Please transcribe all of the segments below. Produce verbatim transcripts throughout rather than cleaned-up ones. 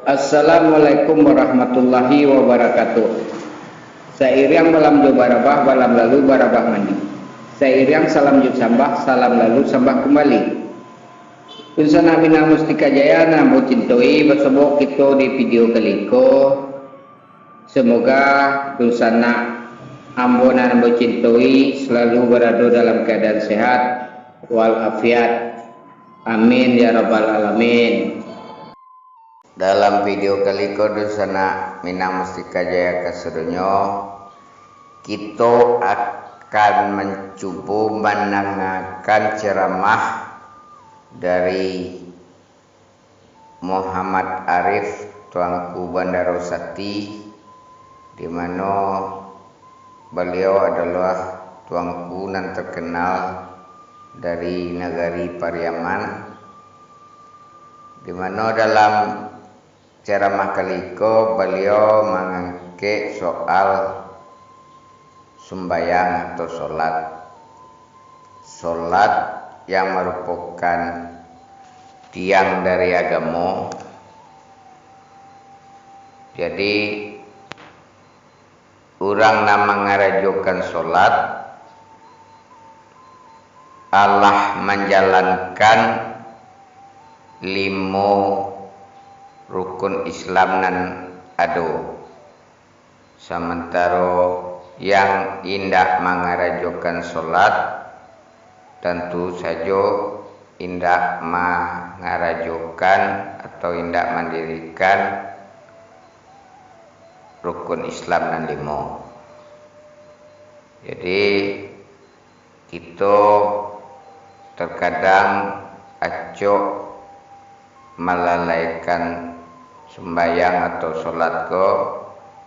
Assalamualaikum warahmatullahi wabarakatuh. Sairiang balam jo barabah, balam lalu barabah mandi. Sairiang salam jo sambah, salam lalu sambah kumbali. Dunsanak Minang Mustika Jaya nan ambo cintoi, basobok kito di video kali ko. Semoga dunsanak ambo nan ambo cintoi selalu barado dalam keadaan sehat walafiat. Amin ya rabbal alamin. Dalam video kali ko, dunsanak Minang Mustika Jaya kasadonyo, kito akan mancubo mandangakan ceramah dari Muhammad Arif, Tuanku Bandaro Sati, di mano baliau adalah tuanku nan terkenal dari nagari Pariaman, di mano dalam ceramah kali ko baliau mangangkek soal sumbayang atau solat. Solat yang marupokan tiang dari agamo. Jadi, urang nan mangarajokan solat, alah manjalankan limo rukun Islam nan ado. Samantaro yang indak mangarajokan solat, tantu sajo indak mangarajokan atau indak mandirikan rukun Islam nan limo. Jadi, kito terkadang acok malalaikan sumbayang atau solat ko,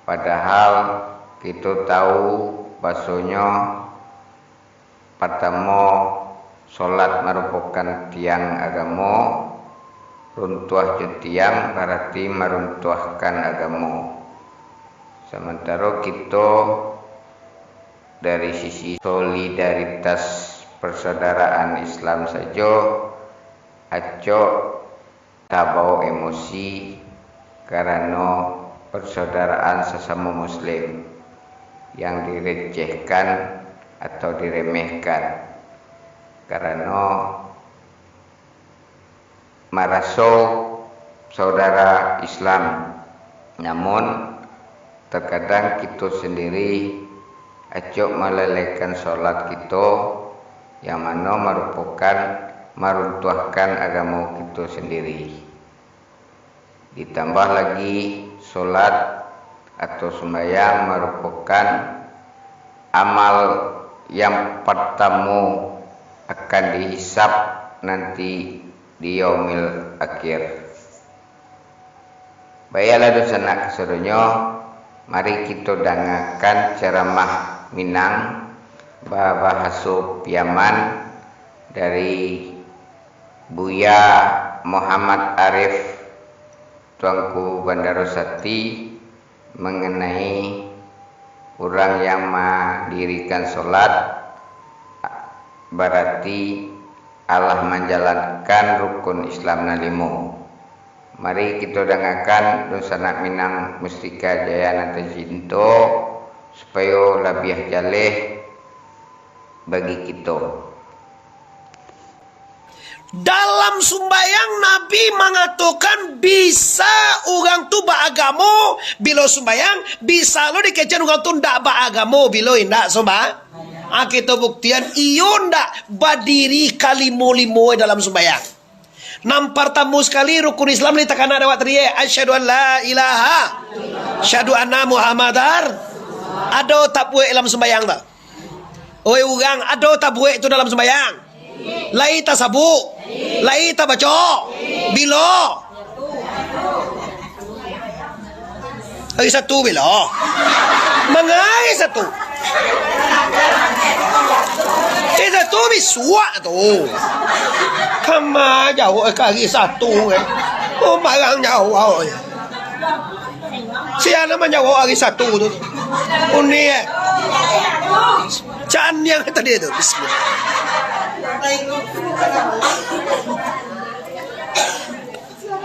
padahal kito tahu basonyo, partamo, solat marupokan tiang agamo, runtuah jo tiang barati maruntuahkan agamo. Samantaro kito dari sisi solidaritas persaudaraan Islam sajo, acok tabao emosi karano persaudaraan sasamo muslim yang direcehkan atau diremehkan, karano maraso saudara Islam. Namun, terkadang kito sendiri acok malalaikan solat kito, yang mano marupokan maruntuahkan agamo kito sendiri. Ditambah lagi, solat atau sumbayang marupokan amal yang partamo akan dihisab nanti di yaumil akhir. Baiaklah, dunsanak kasadonyo, mari kito dangakan ceramah Minang babahaso Piaman dari Buya Muhammad Arif, Tuanku Bandaro Sati, mengenai urang yang mandirikan solat, barati alah manjalankan rukun Islam nan limo. Mari kito dangakan dunsanak Minang Mustika Jaya nan tacinto, supayo labiah jaleh bagi kito. Dalam sumbayang, Nabi mangatokan, bisa urang tu baagamo bilo sumbayang, bisa lo dikecekan urang tu ndak baagamo bilo indak sumba-, ah, kito buktian, iyo ndak badiri kalimo-limo dalam sumbayang. Nan partamo sakali, rukun Islam lai takana dek awak tadi, eh, asyhadu an la ilaha, asyhadu anna Muhammadar. Ado tabuek dalam sumbayang tu? Oi urang, ado tabuek tu dalam sumbayang? Lai tasabuik? Lai tabaco? Bilo? Ari Satu bilo? Mangai Satu? Ari Satu bisuak tu. Kama jauah ka ari Satu, eh. Oh, barang jauah, oh, ya. Sia nan manjawab ari Satu tu. Unik, eh. Caniang tadi tu. Bismillah.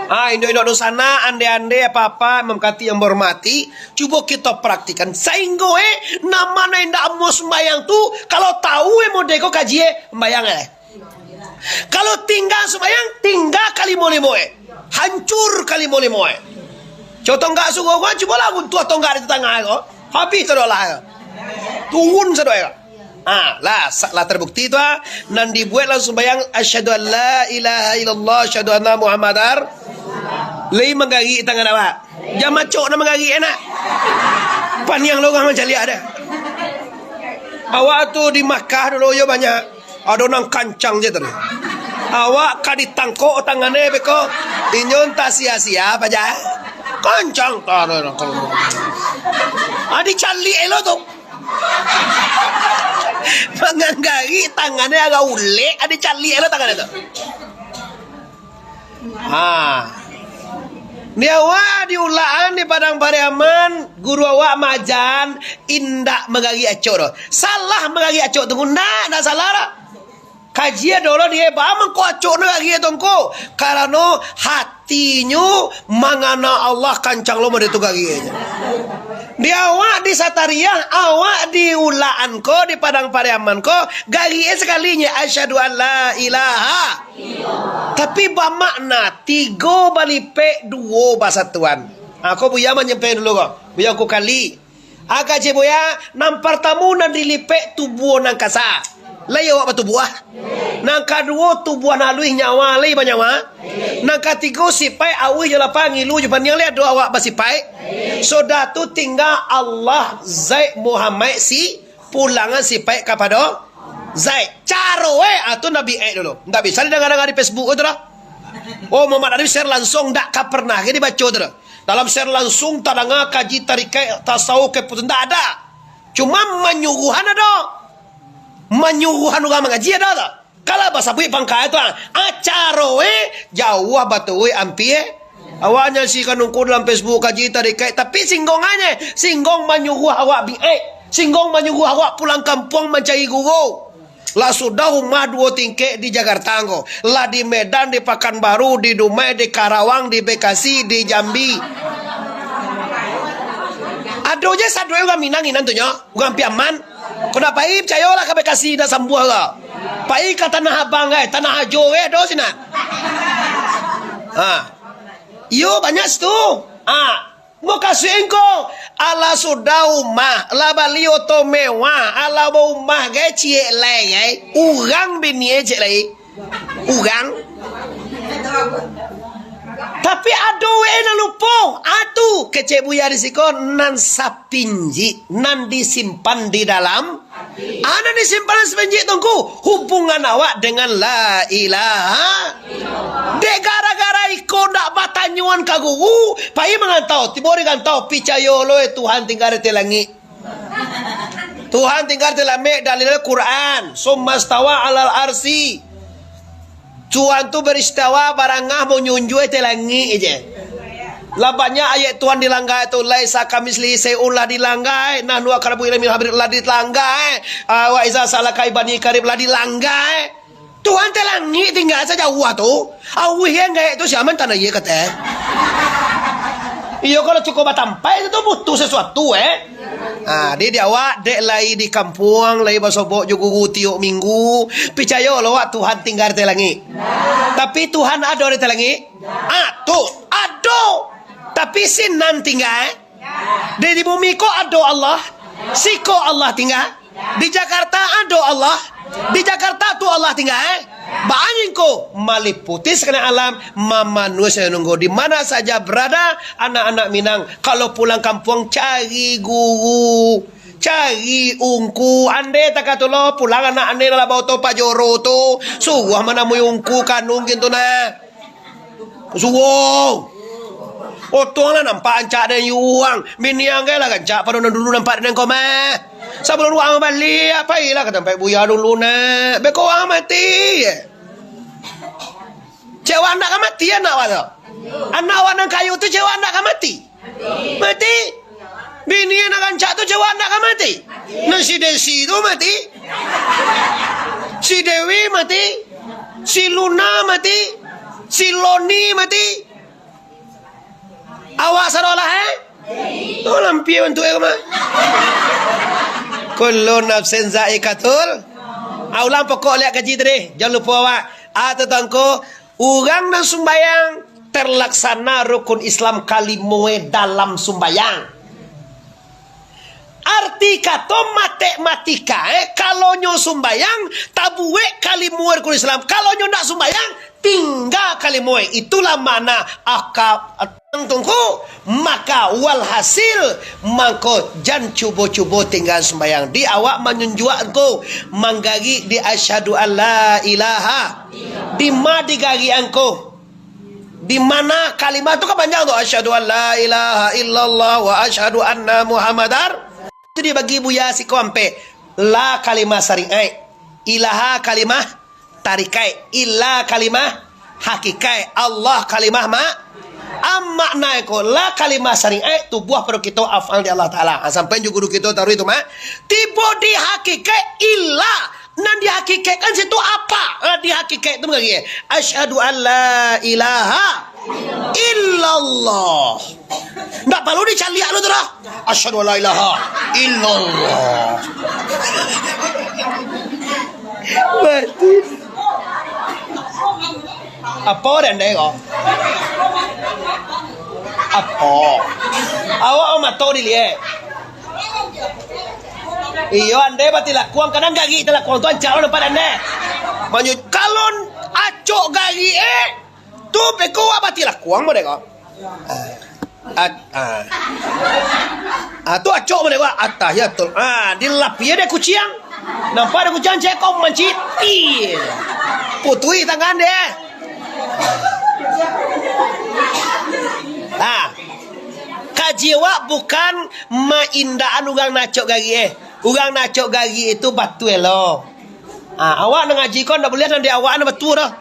Ah, indok-indok dunsanak, ande-ande, apak-apak, Imam Khatib yang bahormati, cubo kito praktikan. Sainggo, eh, nan ma nan indak amuah sumbayang tu, kalau tahu, eh, model ko kaji, eh, sumbayang, eh. Kalau tingga sumbayang, tingga kalimo-limo, eh. Hancur kalimo-limo, eh. Contoh tonggak suruah ko, cubolah runtuah tonggak di tatangah ko. Habih tu doh lah, eh. Turun sadoe ko. Ah, lah, sa-, lah terbukti tu, ah. Nan dibuek langsung sumbayang, "Asyhadu an la ilaha illallah, asyhadu anna Muhammadar." Lai manggarik tangan awak. Jan macok nan manggarik, eh, nak. Paniang lo urang mancaliak deh. Awak tu di Makkah dulu, yo, banyak. Ado nan kancang je tadi. Awak ka ditangkok tangannyo beko. Inyo antah sia-sia paja. Kancang. Ah, dicaliak elok tu. Manggarik tangannyo agak ulek, ah, dicaliak elok tangannyo tu. Ha. Di awak di Ulakan di Padang Pariaman, guru awak maaja indak manggarik acok doh. Salah manggarik acok tu, ndak, ndak salah doh. Kaji dulu di, baa mangko acok nyo garik tu ngko? Karano hatinyo mangana Allah, kancang lo mode tu garik. Di awak di Satariah, awak di Ulakan ko, di Padang Pariaman ko, garik sakali nyo, "Asyhadu an la ilaha." Tapi bamakna tigo balipek, duo basatuan. Ha, ko Buya manyampai dulu ko. Buya ko kali. Agak cek Buya, nan partamo nan dilipek tubuah nan kasa. Lai awak batubuah. Nan kaduo tubuah nan aluih, nyawa lai banyawa. Nan katigo sipaik, auih jo lapa, ngilu jo paniang, lai ado awak basipaik. Sudah tu tingga Allah, Zaid, Muhammad, si pulangan sipaik kapado Zaid. Caro, eh, ah, tu Nabi, eh, dulu. Ndak bisa didanga-danga di Facebook tu lah. Oh, Muhammad Arif share langsung, ndak ka pernah ge dibaco tu lah. Dalam share langsung tadanga kaji tarikaik, tasawuf, ke putuh, ndak ada. Cuma manyuruhan ado. Manyuruhan urang mangaji ado tu. Kalau basabuik pangka tu, ah, caro, eh, jauah batua, eh, ampia, eh. Awaknyo si kanungku dalam Facebook kaji tarikaik, tapi singgong aja, singgong manyuruh awak bi'ai, singgong manyuruh awak pulang kampuang mancari guru. Lah sudah umah duo tingkek di Jakarta ko, lah di Medan, di Pakanbaru, di Dumai, di Karawang, di Bekasi, di Jambi. Ado je sadoe urang Minang inan tu nyo, urang Piaman. Kok ndak pai, picayolah ka Bekasi, ndak sambuah lah. Pai ka Tanah Abang, eh, Tanah Ajo, eh, ado sinan. Ha. Iyo, banyak situ. Ha. Mukasuik engko, alah sudah umah, lah bali oto mewah, alah baumah gai ciek lai, gai. Urang bini ciek lai. Urang. Tapi ado we nan lupo. Atu, kecek Buya di siko, nan sapinjik, nan disimpan di dalam. Anak disimpan sepenjik tungku, hubungan awak dengan la ilaha. Dek gara-gara iko ndak batanyoan ka guru, pai mangantau, tibo di rantau, picayo lo, eh, Tuhan tingga di ateh langik. Tuhan tingga di ateh langik, dalil Quran, summa stawa alal arsi. Tuhan tu baristawa, barangah, manjunjuang ateh langik je. Lah banyak ayat Tuhan dilanggar tu, "Laisa kamitslihi syai'un" lah dilanggar, "Nahnu aqrabu ilaihi minal habli" lah dilanggar, ah, "Wa iza sa'alaka ibadi anni fa inni qarib" lah dilanggar. Tuhan ateh langik tingga sajauah tu. Auih yang gaek tu siaman tanah iye kate. Iyo, kalau cukup batampai tu butuh sesuatu, eh. Ah, di, di awak dek lai di kampuang, lai basobok jo guru tiok minggu, picayo lo awak Tuhan tingga di ateh langik. Tapi Tuhan ado di ateh langik? Ah, tu, ado. Tapi sinan tingga, eh. Di, di bumi ko ado Allah. Siko Allah tingga. Di Jakarta ado Allah. Di Jakarta tu Allah tingga, eh. Baa nyo ko maliputi sakalian alam, mamanuah sayo nunggu. Di mana saja berada anak-anak Minang, kalau pulang kampuang cari guru, cari ungku. Ande takah tu lo, pulang anak ande lah baoto Pajero tu, suruah manamui ungku kanung gitu nah. Suruah. Oto lah nampak rancak den yuang. Bini ang gai lah rancak pado nan dulu nampak den ko mah. Sabalun urang baliak, pailah ka tampek Buya dulu nak. Beko urang mati. Cewek awak ndak ka mati anak awak tu. Anak awak nan kayo tu cewek awak ndak ka mati. Mati. Bini nan rancak tu cewek awak ndak ka mati. Nan si Desi tu mati. Si Dewi mati. Si Luna mati. Si Loni mati. Awak sarolah, eh? Oh, lampia bantuak e mah. Kullu nafsin zaikatul. Ah, ulang pokok liak kaji tadi. Jan lupo awak. Ah, tatangko, urang nan sumbayang terlaksana rukun Islam kalimo e dalam sumbayang. Arti kato matematika, eh, kalau nyo sumbayang, tabuek kalimo rukun Islam. Kalau nyo ndak sumbayang, tingga kalimo e. Itulah makna aka-, tungku, maka walhasil, mangko jan cubo-cubo tingga sumbayang. Di awak manunjuak ngku, manggarik di asyhadu alla ilaha. Di ma digarik ngku? Di mana kalimah tu kan panjang tu, asyhadu an la ilaha illallah wa asyhadu anna Muhammadar. Tu dibagi buya siko ampek. La kalimah syariat, ilaha kalimah tarikaik, illa kalimah hakikaik, Allah kalimah ma-, am makna ko, la kalimah syariat tubuah pado kito afal di Allah Taala. Ha, sampai jo guru kito taruih tu mah. Tibo di hakikaik illa. Nan dihakikatkan situ apa? Ah, dihakikatkan tu bagi, asyhadu an la ilaha illallah. Ndak paralu dicaliak lu tu dah. Asyhadu an la ilaha illallah. Batin. Apo den deh ko? Apo? Awak mato diliek. Iyo, andai batilakuang, kadang garik tilakuang tu ancak lo nampak dek andai. Manyu-, kalau acok garik, eh, tu beko awak batilakuang model ko. Ah, ah. Ah, tu acok model ko, atahiyatul. Ah, dilapia dek kuciang. Nampak dek kuciang, ceko mancit. Ih. Putuih tangan deh. Nah, kaji awak bukan maindakan urang nan acok garik, eh. Urang nan acok garik itu batua lo. Ah, awak nan ngaji ko ndak buliah nan di awak nan batua doh.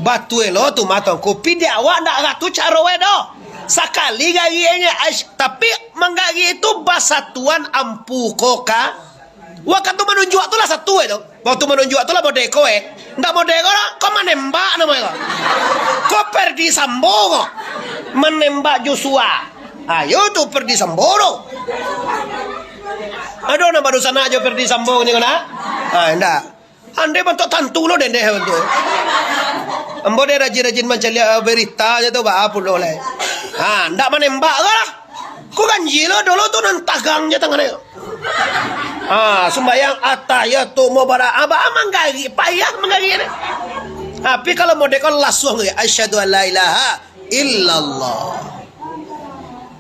Batua lo tu mah tongko, pi di awak ndak ratu caro e doh. Sakali garik e, tapi manggarik itu basatuan ampu ko ka. Wakatu manunjuak tu lah satu e tu. Waktu manunjuak tu lah modeko e. Ndak modeko lah, ko manembak namo e ko. Ko Ferdi Sambo ko. Manembak Joshua. Ayo tu Ferdi Sambo tu. Aduh, nak badusanak jo Ferdi Sambo ni ko nak? Ah, indak. Andai bantuak tantu lo dendeh bantuak. Ambo deh rajin-rajin mancaliak berita je tu, baa pulo lai. Ha, ndak manembak ko lah. Ko ganjia lo dulu tu nan tagang je tangan e. Ha, sumbayang atahiyatu mubarak. Ha, baa manggarik, payah manggarik ni. Tapi kalau model ko lasuang je, asyhadu an la ilaha illallah.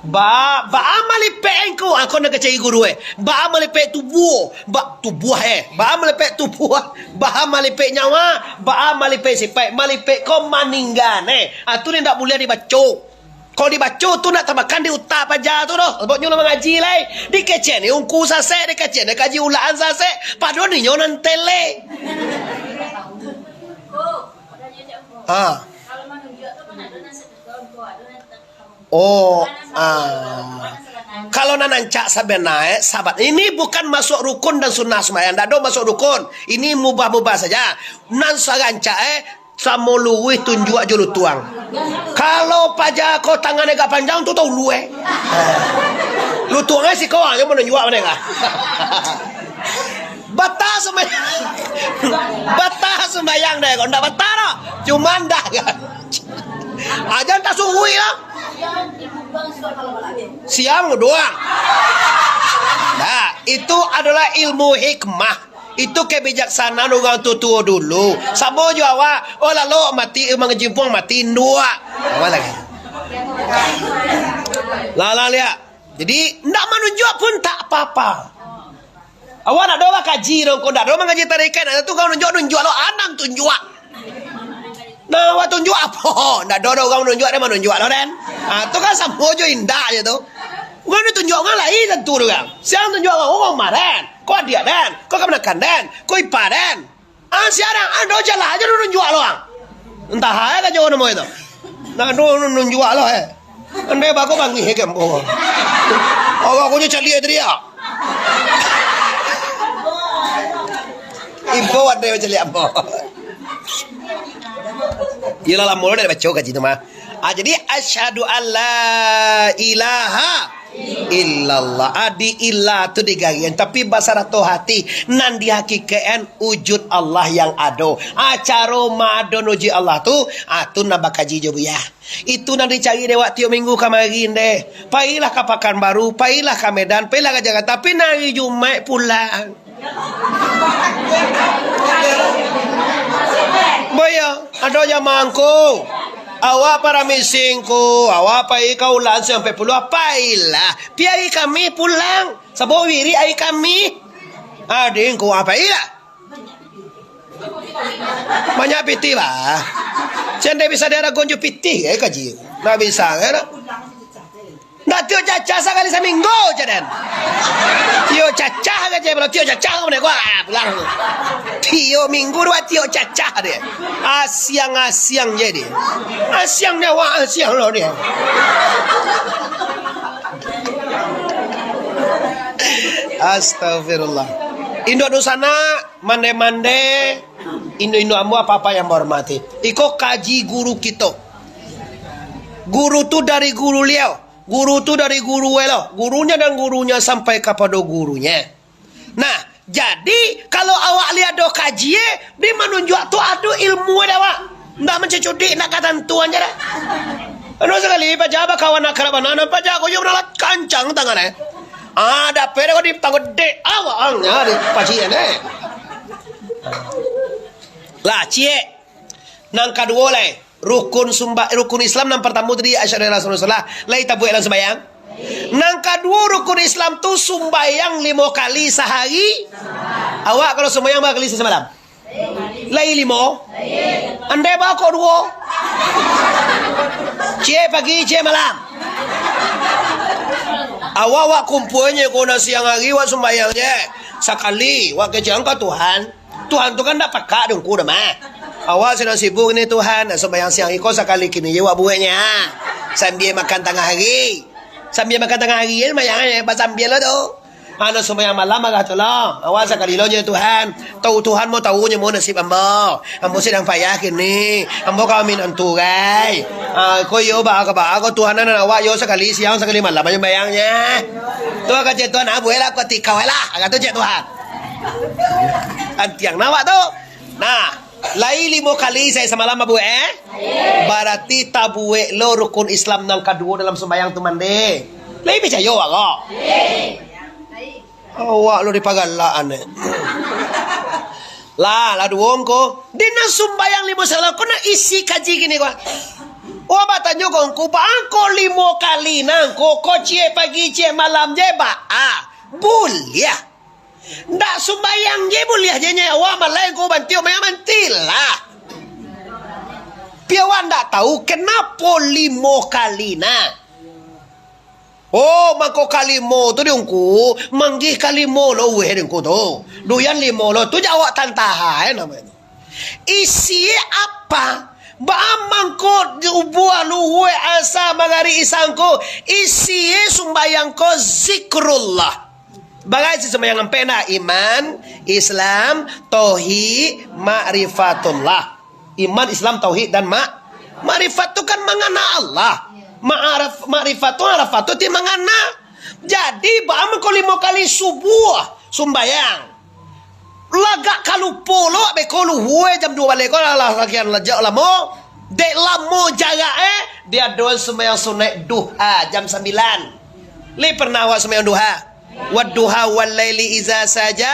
Ba, baa malipek engkau, angkau nak kacari guru eh. Baa malipek tubuah, ba, tubuah eh. Baa malipek tubuah, baa malipek nyawa, baa malipek sipaik, malipek ko maningga eh. Ah, tu ni ndak buliah dibaco. Kalau dibaco tu ndak tamakan di utak paja tu doh. Sabab nyo lah mangaji lai. Dikecek ni ungku sasek, dikecek ni kaji ulaan sasek. Padahal ninyo nan tele. Ha. Oh, ah. Kalau nan rancak sabana, eh, sahabat, ini bukan masuk rukun dan sunnah sumbayang, ndak ado masuk rukun. Ini mubah-mubah saja. Nan sarancak, eh, samo luruih tunjuak jo lutuang. Kalau paja ko tangan agak panjang tu tau lu, eh. Lutuang, eh, siko aja manunjuak mana kah? Batah sumbayang. Batah sumbayang deh, kok ndak batah doh. Cuman dah kan. Aja entah suhui lah. Siang doang. Nah, itu adalah ilmu hikmah. Itu kebijaksanaan urang tuo-tuo dulu. Samo jo awak, oh, lalok mati, mangaji pun mati, induak. Awak lagi. Lah, lah, liak. Jadi, ndak manunjuak pun tak apa-apa. Awak ndak ado bakaji doh, kok ndak ado mangaji tarikat, ndak ado tu kau nunjuak, nunjuak lo, anang tunjuak. Nah, awak tunjuak apo? Ndak ado doh urang manunjuak, dia manunjuak lo, den. Ah, tu kan samo jo indak je tu. Urang ni tunjuak urang lain tantu tu kan. Siang tunjuak urang, oh, kau ma den, kau adiak den, kau kamanakan den, kau ipa den. Ah, siang, ah, ado jalan aja nunjuak lo, ang. Entah ai ka jauah namo itu. Nah, nu-, nu-, nunjuak lo, eh. Andai bako bangih ke ambo. Awak ko nyo caliak tadi, ah. Ibo andai caliak ambo. Iyolah, lamo lo dak baco kaji tu mah. Ah, jadi, "Asyhadu alla ilaha illallah." Ah, di illa tu digarian, tapi basarato hati, nan dihakikatkan wujud Allah yang ado. Ah, caro maadon wujud Allah tu, ah, tu nan bakaji jo Buya. Itu nan dicari dek awak tiok minggu kamari ndeh. Pailah ka Pakanbaru, pailah ka Medan, pailah ka Jakarta, tapi nan hari Jumaik pulang. Boya, ado jamaah ngku. Awak paramisi ngku, awak pai ka ulan sampai puluah, pailah. Pi hari Kamih pulang, sabab wirik hari Kamih. Adi ngku, ah, pailah. Banyak pitih, bah. Cen dek bisa diaragon jo pitih, eh, kaji. Ndak bisa, kan? Ndak tiok cacah sakali saminggu, cen den. Tiok cacah ka, cen, kalau tiok cacah ka, mana gua, ah, pulang. Tiok minggu dua tiok cacah deh. Asiang-asiang je deh. Asiang nyawa, asiang lo deh. Astagfirullah. Induk dunsanak, mande-mande, induk-induk ambo, apak-apak yang bahormati. Iko kaji guru kito. Guru tu dari guru liau, guru tu dari guru elok, gurunya dan gurunya sampai kapado gurunya. Nah, jadi, kalau awak liek ado kaji, eh, di manunjuak tu ado ilmu dek awak. Ndak mancucudik, ndak katantuan je dah. Anu sakali, paja bakawan akrab bana, nan paja ko iyo bana lah kancang tangan, eh. Ah, dapek dek ko di tanggo dek awak, ang, ya, di paji, eh. Lah, ciek. Nan kaduo lai, rukun sumba-, rukun Islam nan partamo tadi, asyhadu an la ilaha illallah, lai tabuek dalam sumbayang. Nan kaduo, rukun Islam tu sumbayang limo kali sahari. Awak kalau sumbayang bara kali samalam? Lai limo? Andai ba kok duo? Ciek pagi, ciek malam. Awak, awak kumpuanyo ko nan siang hari, awak sumbayang je. Sakali, awak kecek ka Tuhan. Tuhan tu kan ndak pakak dek Ngku doh mah. Awak sadang sibuk ni Tuhan, sumbayang siang iko sakali kini je awak bueknyo. Sambia makan tangah hari. Sambia makan tangah hari je sumbayang, eh, basambia lo tu. Anu sumbayang malam agak tu lo. Awak sakali lo je Tuhan. Tahu Tuhan mau tahu nyo mau nasib ambo. Ambo sadang payah kini. Ambo ka minantu gai. Ah, ko iyo ba ka ba ko Tuhan nan awak yo sakali siang sakali malam aja sumbayangnyo. Tu kecek Tuhan, ah, bueklah aku ati kau lah. Agak tu cek Tuhan. Antiang nah awak tu. Nah, lai limo kali sahari samalam babuek, eh? Barati tabuek lo rukun Islam nan kaduo dalam sumbayang tu mande. Lai picayo awak ko? Awak lo dipagalakan, eh. Lah, lah duo ngko. Di nan sumbayang limo sahari ko nan isi kaji kini ko. Wah, batanyo ko Ngku, baa ko limo kali nan ko, ko ciek pagi, ciek malam je, baa? Buliah. Ndak sumbayang je buliah je nyo, awak malai ko bantiok maya mantilah. Pi awak ndak tahu kenapo limo kali nah. Oh, mangko kalimo tu di Ngku, manggih kalimo lo weh di Ngku tu. Duyan limo lo tu jawab tantaha, eh, namonyo. Isinyo apa? Baa mangko subuah, luhua, asa, magarib, isya ko? Isinyo sumbayang ko zikrullah. Bagai si sumbayang ampek nah, iman, Islam, tauhid, makrifatullah. Iman, Islam, tauhid, dan mak-, makrifat tu kan mangana Allah. Ma'araf-, makrifat tu, arafat tu ti mangana. Jadi, baa mangko limo kali subuah sumbayang. Lagak kalupo lo, beko luhua jam duo baleh ko lah, lah sakian lajak lamo. Dek lamo jarak, eh, di adoan sumbayang sunaik duha jam sambilan. Lai pernah awak sumbayang duha? Wadduha wallaili iza saja,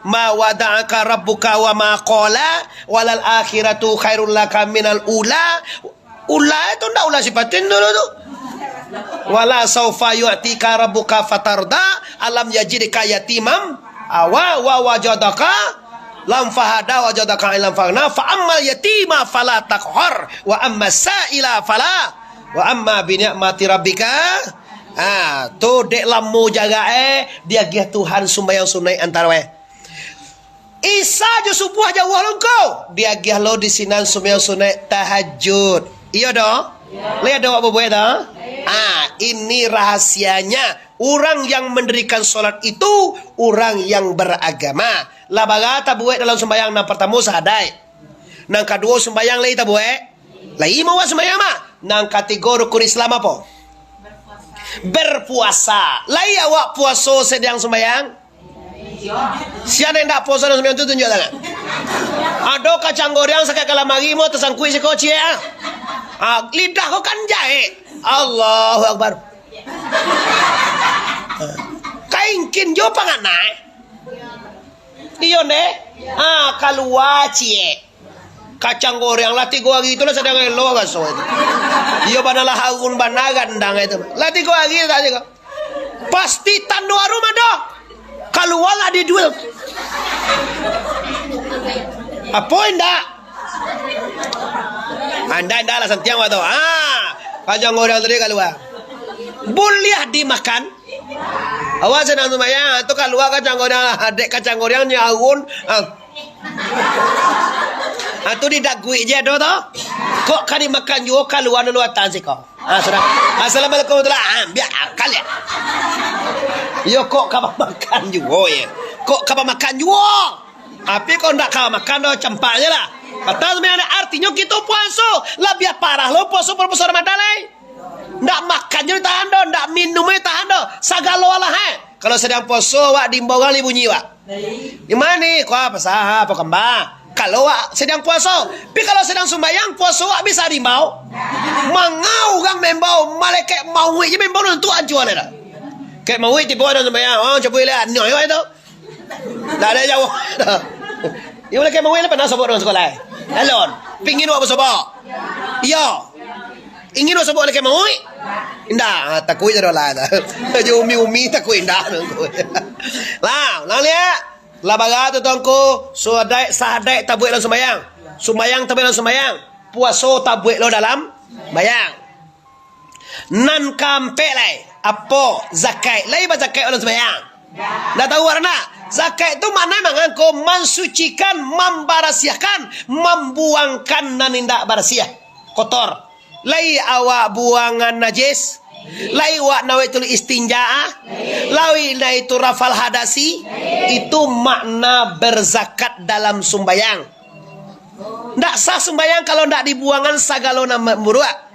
ma wada'aka rabbuka wa ma qala, walal akhiratu khairul laka minal ula. Ula itu ndak ula sipatin dulu tu. Wala saufa yu'tika rabbuka fatarda, alam yajidka yatimam awa, wa wajadaka lam fahada, wajadaka ilam faghna, fa ammal yatima fala taqhar, wa amma sa'ila fala, wa amma bi ni'mati rabbika. Ah, tu dek lamo jarak, eh, diagiah Tuhan sumbayang sunaik antaro, eh. Isya jo subuah jauah lo ngko, diagiah lo di sinan sumbayang sunaik tahajud. Iyo doh? Lai ado awak babuek doh? Ah, ini rahasianya. Urang yang mendirikan salat itu urang yang beragama. Lah bara tabuek dalam sumbayang? Nan partamo sahadaik. Nan kaduo sumbayang lai tabuek? Lai mah awak sumbayang mah. Nan katigo rukun Islam apo? Berpuasa. Lai awak puaso sadang sumbayang? Sia nan indak puaso sadang sumbayang tu tunjuak tangan. Ado kacang goreng sakek ka lamari mo tasangkuik siko ciek ah. Ah, lidah ko kan jahek. Allahu Akbar. Kaingkin jo panganai. Iyo, ndeh? Ah, kalua ciek. Kacang goreng lah tigo ari tu lah sadang elo raso tu. Iyo bana lah harun bana randang itu. Lah tigo ari tak tigo. Pasti tando harum ado. Kalua lah di duel. Apo indak? Anda indak lah santiang waktu. Ah, kacang goreng tadi kalua. Buliah dimakan. Awak sadang sumbayang, tu kalua kacang goreng, dek kacang goreng nyo harun. Ah. Ah, tu didaguik je ado tu. Kok ka dimakan juo kalua nan luatan siko. Ah, sudah. Assalamualaikum warahmatullahi. Ah, biak akal ya. Yo kok ka makan juo ya. Kok ka makan juo. Tapi kok ndak ka makan doh, campak je lah. Patang sumbayang, artinyo kito puaso. Labiah parah lo puaso, puaso Ramadan lai. Ndak makan jo ditahan doh, ndak minum jo ditahan doh. Sagalo alah, eh. Kalau sadang puaso, awak diimbau urang lai bunyi, wak. Di ma ni? Ko apo saha, apo kamba? Kalau awak sadang puaso, tapi kalau sadang sumbayang, puaso awak bisa diimbau. Manga urang maimbau, malaikat mauik je maimbau, tu ancua lai dah. Kek mauik tibo dalam sumbayang, oh, cabuik lah, anyo itu. Ndak ado jauah. Iyo, malaikat mauik lah pernah sobok dalam sakolah. Alon, pingin awak basobok? Iyo. Ingin awak sobok malaikat mauik? Indak, ah, takuik je doh lah. Jo umi-umi takuik indak. Lah, ulang liak. Lah bara tu tongko, sadaik, sadaik tabuek dalam sumbayang. Sumbayang tabuek dalam sumbayang. Puaso tabuek lo dalam sumbayang. Nan kaampek lai, apo? Zakat. Lai bazakaik urang sumbayang? Ndak tahu urang ndak? Zakat tu maknanyo mangko mansucikan, mambarasiahkan, mambuangkan nan indak barasiah, kotor. Lai awak buangan najis? Lai awak nawaitul istinja? Lai nawaitu rafal hadasi? Itu makna berzakat dalam sumbayang. Ndak sah sumbayang kalau ndak dibuangan sagalo nan buruak.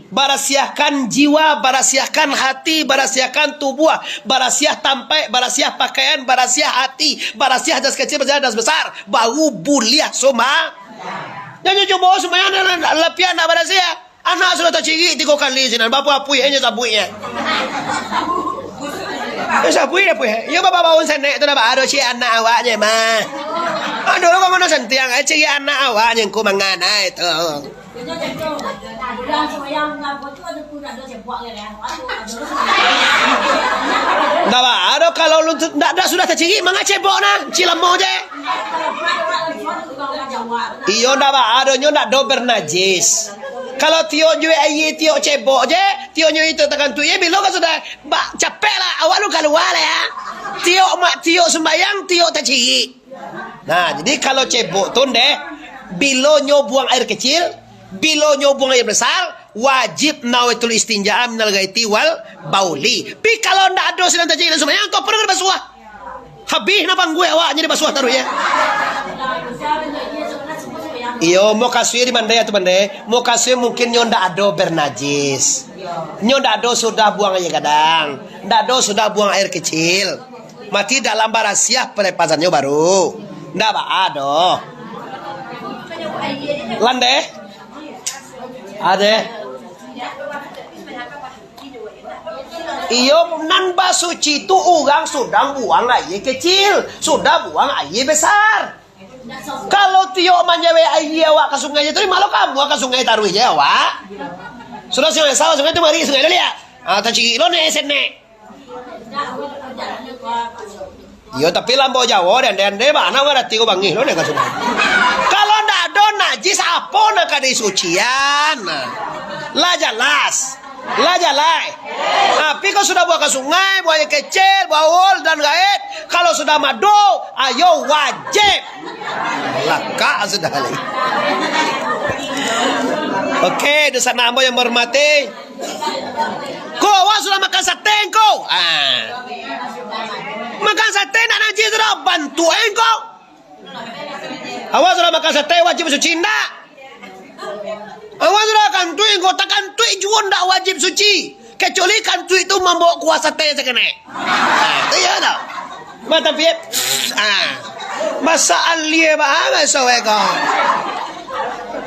Barasiahkan jiwa, barasiahkan hati, barasiahkan tubuah, barasiah tampaik, barasiah pakaian, barasiah hati, barasiah hadas kecil, barasiah hadas besar, baru buliah sumba-. Jangan cubo sumbayang dalam lapiak ndak barasiah. Anak sudah tacirik tigo kali sinan, bapu-apuih inyo sabuiknyo. Eh, sabuik dah puih. Iyo, babaun sanek tu dah baado ciek anak awaknyo mah. Aduh, lo kok mano santiang, eh, ciek anak awaknyo ngku manganai tu. Ndak baado kalau lu tu, ndak, ndak sudah tacirik, manga cebok nah, cilamo je. Iyo, ndak baado, nyo ndak do bernajis. Kalau tiok juo aia, tiok cebok je, tiok nyo itu takantuik je, bilo ka sudah, ba-, capek lah, awak lu kalua lah ya. Tiok mak, tiok sumbayang, tiok tacirik. Nah, jadi kalau cebok tu ndeh, bilo nyo buang air kecil, bilo nyo buang air besar, wajib nawaitul istinja minal ghaiti wal bauli. Pi kalau ndak ado sinan tacirik dalam sumbayang, kok pernah basuah? Habih nah pangguek awak jadi basuah taruih, ya. Iyo, mukasuik di mandai tu mandai. Mukasuik mungkin nyo ndak ado bernajis. Nyo ndak ado sudah buang aia gadang. Ndak ado sudah buang air kecil. Mati dalam barasiah palepasannyo baru. Ndak baa doh. Landeh? Adeh. Iyo, nan basuci tu urang sudah buang aia kecil, sudah buang aia besar. Kalau tiok manjawek aia awak ka sungai je tu, malah ka buang ka sungai taruih je awak. Sudah sungai sawah, sungai tu mari, sungai tu liak. Ah, tacirik lo nek, senek. Iyo, tapi lambok Jawo, den, den, den, bana urang dati ko bangih lo, den, ka sungai. Kalau ndak ado najis, apo nan ka disucian? Lah jaleh. Lah jaleh. Tapi kalau sudah buang ka sungai, buang aia kecil, baul dan gaek, kalau sudah mado, ayo wajib. Lakak sudah lai. Oke, dunsanak ambo yang menghormati. Ko, awak sudah makan sate ko? Ah. Makan sate ndak najis sudah, bantuak ko. Awak sudah makan sate wajib suci ndak? Awas sudah kantuik, kok takantuik juo ndak wajib suci. Kecuali kantuik tu mambawa kuah sate sakenek. Ha, tu iyo tu. Batang piek. Ha. Masak alie ba, ha, masak weko.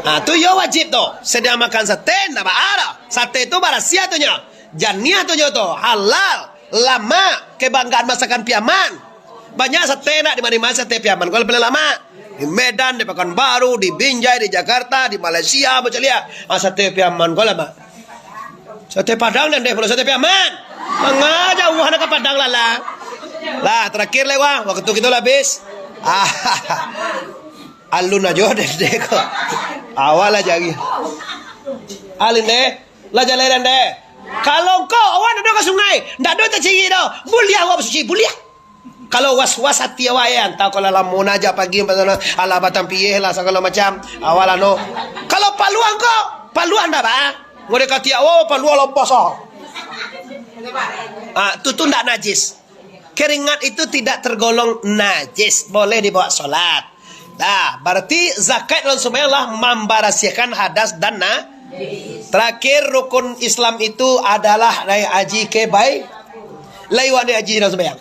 Ha, tu iyo wajib tu. Sadang makan sate, ndak ba, ha, tu. Sate tu barasiah tu nyo. Janiah tu nyo tu. Halal. Lamak. Kebanggaan masakan Piaman. Banyak sate nak di mana-mana, sate Piaman. Kalau paling lamak. Di Medan, di Pekanbaru, di Binjai, di Jakarta, di Malaysia, macam lihat. Ah, sate Piaman, kalau lamak. Sate Padang nan deh, kalau sate Piaman. Manga jauah nak ka Padang lah, lah. Lah, terakhir lewat, waktu kita lah habis. Ah, alun ajo deh, deh ko. Awak lah jari. Alun deh, lah jalai deh. Kalau engkau, awak nak ka sungai, ndak ado taciri doh. Buliah awak basuci, buliah. Kalau was-was ati awak, eh, antah kalau lamo na aja pagi, alah batang pieh lah, sagalo macam. Awak lah no. Kalau paluah ko, paluah ndak ba? Ngode katiak, oh, paluah lah basah. Ah, tu, tu ndak najis. Keringat itu tidak tergolong najis, boleh dibawa salat. Nah, berarti zakat dalam sumbayang lah mambarasiahkan hadas dan na-, terakhir rukun Islam itu adalah naik haji ke Bai-, lai wak naik haji dalam sumbayang.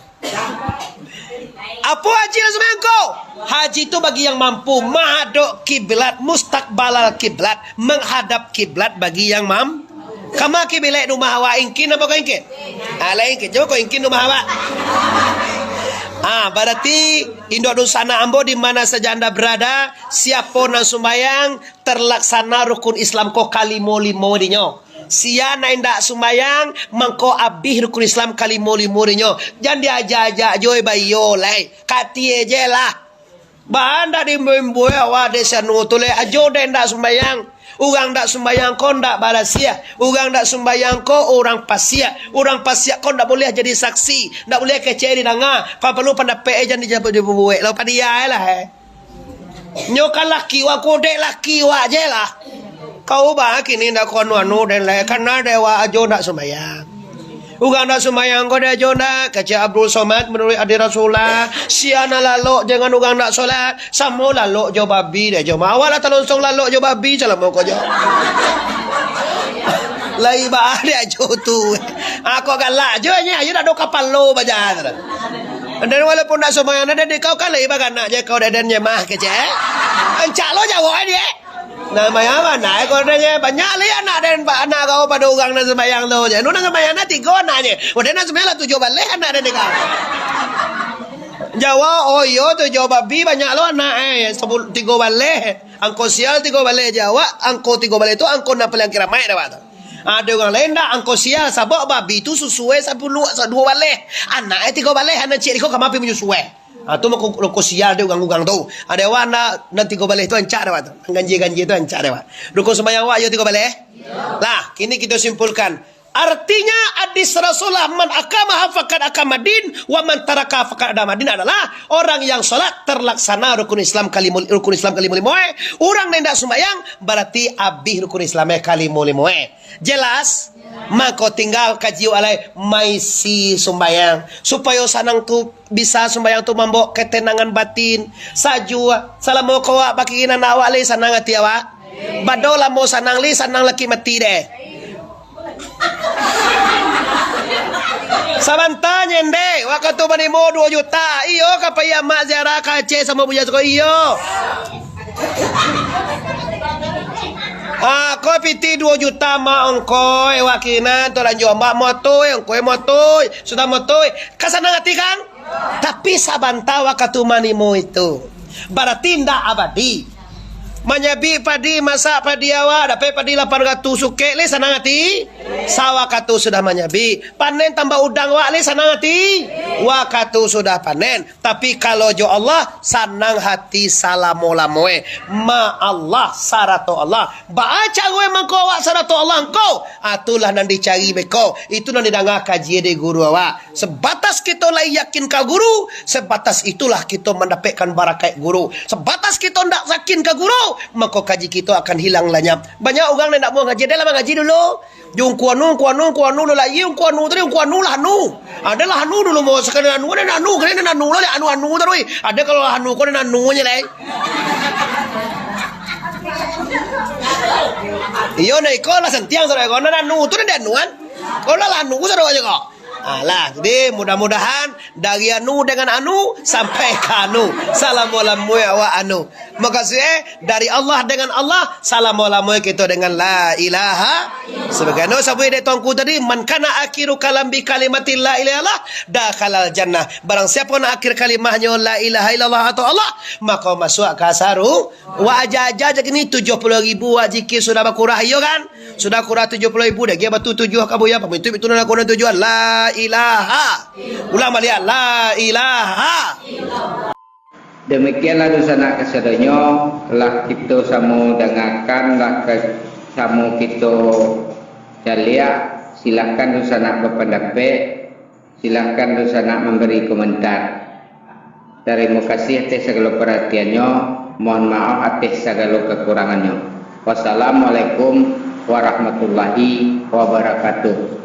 Apo haji nan sumbayang ko? Haji tu bagi yang mampu, mahadok kiblat, mustakbalal kiblat, menghadap kiblat bagi yang mam-, kama kiblat rumah awak, ingkin apo ko ingkin? Ah, lah ingkin, cubo ko ingkin rumah awak. Ah, berarti induak dunsanak ambo di mana saja anda berada, siapo nan sumbayang, terlaksana rukun Islam ko kalimo-limo dinyo. Sia nan indak sumbayang, mangko abih rukun Islam kalimo-limo dinyo. Jan diajak-ajak jo baiyo lai. Katie je lah. Baa ndak diimbau-imbau awak dek si anu tu lai. Ajo dek indak sumbayang. Urang ndak sumbayang ko ndak barasiah. Urang ndak sumbayang ko urang pasiak. Urang pasiak ko ndak buliah jadi saksi. Ndak buliah kecek didanga. Kalau paralu pandapek e jan dijabu-, dibuek. Lah padia e lah, eh. Nyo kan laki wak, kodek laki wak je lah. Kau ba kini ndak ko anu-anu den lai, kana dek wak ajo ndak sumbayang. Urang ndak sumbayang ko dek ajo ndak, kecek Abdul Somad manuruik hadis Rasulullah, sia nan lalok jangan urang ndak solat, samo lalok jo babi dek ajo. Awak lah talonsong lalok jo babi, calamo ko jo. Lai ba dek ajo tu. Ako galak jo nyo, ajo ndak ado kapalo baja tu. Dan walaupun ndak sumbayang, den dek kau kan lai baganak je kau dek den je mah kecek. Ancak lo jawab e die. Nah, sumbayang bana ko den je. Banyak lai anak den, anak kau pado urang nan sumbayang tu je. Nu nan sumbayang nan tigo anak je. Udah nan sumbayang lah tujuh baleh anak den dek kau. Jawab, oh iyo tujuh babi banyak lo anak e. Sepul-, tigo baleh. Angko sial tigo baleh jawab, angko tigo baleh tu angko nan paliang kiramaik dah tu. Ado urang lain ndak, angko sial, sabab babi tu susue sapuluah, sa-, duo baleh. Anak e tigo baleh, anak ciek iko kama pai manyusue. Ha, tu mako, mako sial dek urang-urang tu. Ado awak ndak, nan tigo baleh tu ancak dek awak tu. Nan ganjia-ganjia tu ancak dek awak. Rukun sumbayang awak iyo tigo baleh? Lah, kini kito simpulkan. Artinya, hadis Rasulullah, "Man aqamaha faqad aqamadin, wa man tarakaha faqad hadamaddin," adalah orang yang salat terlaksana rukun Islam kalimo, rukun Islam kalimo limo, eh. Urang nan indak sumbayang, berarti abih rukun Islam, eh, kalimo limo, eh. Jelas? Mako tinggal kaji alai maisi sumbayang. Supayo sanang tu bisa sumbayang tu mambawa ketenangan batin. Sajua, salamo ko awak bakiri nan awak lai sanang ati awak. Bado lamo sanang lai, sanang laki mati deh. Sabanta nyendek, wakatu manimo duo juta. Iyo, ka pai amak ziarah ka Aceh samo Buya Suko, iyo. Ah, ko pitih duo juta mak ongkoi, wakinan tu lanjua mak motoi, ongkoi motoi, sudah motoi. Ka sanang ati kan? Tapi sabanta wakatu manimo itu. Barati indak abadi. Manyabik padi, masak padi awak, dapek padi lapan ratuih sukek, lai sanang ati? Sawakatu sudah manyabik. Panen tambah udang awak, lai sanang ati? Wakatu sudah panen. Tapi kalau jo Allah, sanang hati salamo-lamo, eh. Ma Allah, sarato Allah. Baa caro mangko awak sarato Allah ngko? Ah, itulah nan dicari beko. Itu nan didanga kaji dari guru awak. Sebatas kito lai yakin ka guru, sebatas itulah kito mandapekkan barakaik guru. Sebatas kito ndak yakin ka guru, mako kaji kito akan hilang lanyap. Banyak urang nan ndak mau ngaji, dah lah mangaji dulu. Jo ungku anu, ungku anu, ungku anu, lo lai ungku anu tadi, ungku anu lah anu. Ado lah anu dulu, mau sakali anu, ado anu, kali ado anu lah, anu, anu taruih. Ado kalau lah anu, ko ado anu je lai. Iyo, nah, iko lah santiang, saudara. Kalau nak anu tu, nak dianuan. Kalau lah anu, saudara, aja kok. Alah, jadi mudah-mudahan dari anu dengan anu sampai ka anu. Salamo-lamo awak anu. Makasih, eh, dari Allah dengan Allah, salamo-lamo kita dengan la ilaha. Sebagaimana sabuik dek tuanku tadi, "Man kana akhiru kalam bi kalimatil la ilaha illallah, dakhalal jannah." Barang siapa nak akhir kalimahnyo la ilaha illallah atau Allah, maka masuk ka saru. Wak aja-aja je kini tujuh puluh ribu wak zikir sudah bakurah, iyo kan? Sudah kurah tujuh puluh ribu, dah gia batu tujuh ka buya, pamitu itu nak kurang tujuh, la ilaha. Ulang baliak, la ilaha. Demikianlah dunsanak kasadonyo, lah kito samo dangakan, lah ka-, samo kito caliak. Silahkan dunsanak bapandapek, silahkan dunsanak mambari komentar. Tarimo kasih ateh sagalo paratiannyo, mohon maoh ateh sagalo kakurangannyo. Wassalamualaikum warahmatullahi wabarakatuh.